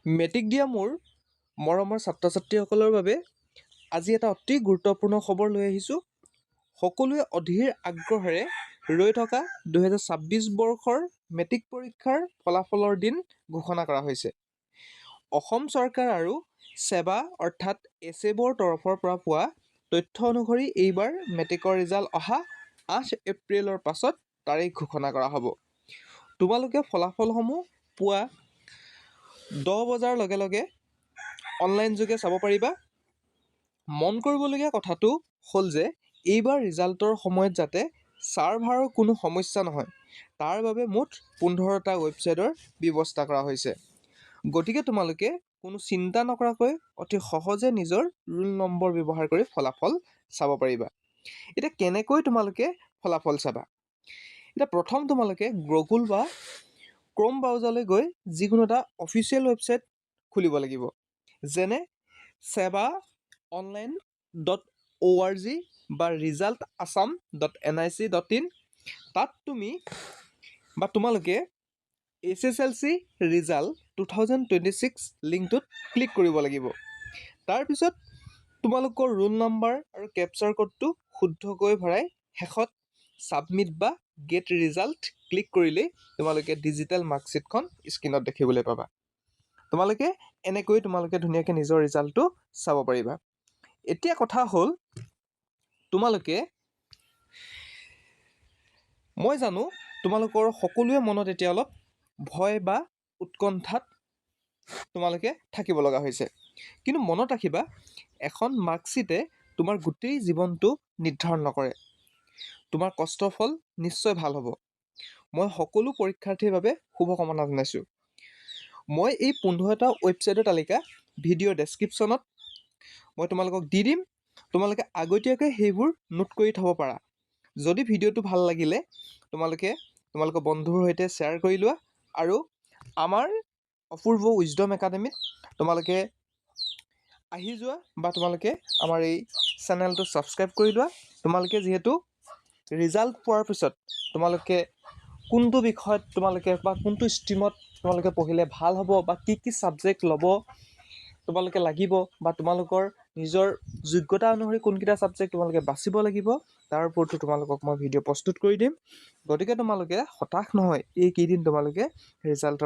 Matric দিয়া মোৰ মৰমৰ ছাত্ৰ ছাত্ৰীসকলৰ বাবে আজি এটা অতি গুৰুত্বপূৰ্ণ খবৰ লৈ আহিছোঁ। সকলোৱে অধীৰ আগ্ৰহেৰে ৰৈ থকা 2026 বৰ্ষৰ মেট্ৰিক পৰীক্ষাৰ ফলাফলৰ দিন ঘোষণা কৰা হৈছে। অসম চৰকাৰ আৰু ছেবা অৰ্থাৎ এছেবৰ তৰফৰ পৰা পোৱা তথ্য অনুসৰি এইবাৰ মেট্ৰিকৰ ৰিজাল্ট অহা 8 এপ্ৰিলৰ পাছত তাৰিখ ঘোষণা কৰা হ'ব। তোমালোকে ফলাফলসমূহ পুৱা 10 বজাৰ লগে লগে অনলাইনযোগে চাব পাৰিবা। মন কৰিবলগীয়া কথাটো হ'ল যে এইবাৰ ৰিজাল্টৰ সময়ত যাতে ছাৰ্ভাৰৰ কোনো সমস্যা নহয়, তাৰ বাবে মুঠ 15টা ৱেবছাইটৰ ব্যৱস্থা কৰা হৈছে। গতিকে তোমালোকে কোনো চিন্তা নকৰাকৈ অতি সহজে নিজৰ ৰোল নম্বৰ ব্যৱহাৰ কৰি ফলাফল চাব পাৰিবা। এতিয়া কেনেকৈ তোমালোকে ফলাফল চাবা? এতিয়া প্ৰথম তোমালোকে গুগল বা ক্ৰ'ম ব্ৰাউজাৰলৈ গৈ যিকোনো এটা অফিচিয়েল ৱেবছাইট খুলিব লাগিব, যেনে sebaonline.org বা resultassam.nic.in। তাত তুমি বা তোমালোকে HSLC result 2026 লিংকটোত ক্লিক কৰিব লাগিব। তাৰপিছত তোমালোকৰ ৰোল নম্বৰ আৰু কেপচাৰ ক'ডটো শুদ্ধকৈ ভৰাই শেষত ছাবমিট বা গেট ৰিজাল্ট ক্লিক কৰিলেই তোমালোকে ডিজিটেল মাৰ্কশ্বিটখন স্ক্ৰীণত দেখিবলৈ পাবা। তোমালোকে এনেকৈ তোমালোকে ধুনীয়াকৈ নিজৰ ৰিজাল্টটো চাব পাৰিবা। এতিয়া কথা হ'ল, তোমালোকে, মই জানো তোমালোকৰ সকলোৰে মনত এতিয়া অলপ ভয় বা উৎকণ্ঠাত তোমালোকে থাকিব লগা হৈছে। কিন্তু মনত ৰাখিবা, এখন মাৰ্কশ্বিটে তোমাৰ গোটেই জীৱনটো নিৰ্ধাৰণ নকৰে। তোমাৰ কষ্টৰ ফল নিশ্চয় ভাল হ'ব। মই সকলো পৰীক্ষাৰ্থীৰ বাবে শুভকামনা জনাইছোঁ। মই এই 15টা ৱেবছাইটৰ তালিকা ভিডিঅ'ৰ ডেছক্ৰিপশ্যনত মই তোমালোকক দি দিম। তোমালোকে আগতীয়াকৈ সেইবোৰ নোট কৰি থ'ব পাৰা। যদি ভিডিঅ'টো ভাল লাগিলে, তোমালোকে তোমালোকৰ বন্ধুৰ সৈতে শ্বেয়াৰ কৰি লোৱা আৰু আমাৰ অপূৰ্ব উইজডম একাডেমীত তোমালোকে আহি যোৱা বা তোমালোকে আমাৰ এই চেনেলটো ছাবস্ক্ৰাইব কৰি লোৱা। তোমালোকে যিহেতু ৰিজাল্ট পোৱাৰ পিছত তোমালোকে কোনটো বিষয়ত তোমালোকে বা কোনটো ষ্ট্ৰীমত তোমালোকে পঢ়িলে ভাল হ'ব বা কি কি ছাবজেক্ট ল'ব তোমালোকে লাগিব বা তোমালোকৰ নিজৰ যোগ্যতা অনুসৰি কোনকেইটা ছাবজেক্ট তোমালোকে বাচিব লাগিব, তাৰ ওপৰতো তোমালোকক মই ভিডিঅ' প্ৰস্তুত কৰি দিম। গতিকে তোমালোকে হতাশ নহয়, এইকেইদিন তোমালোকে ৰিজাল্টৰ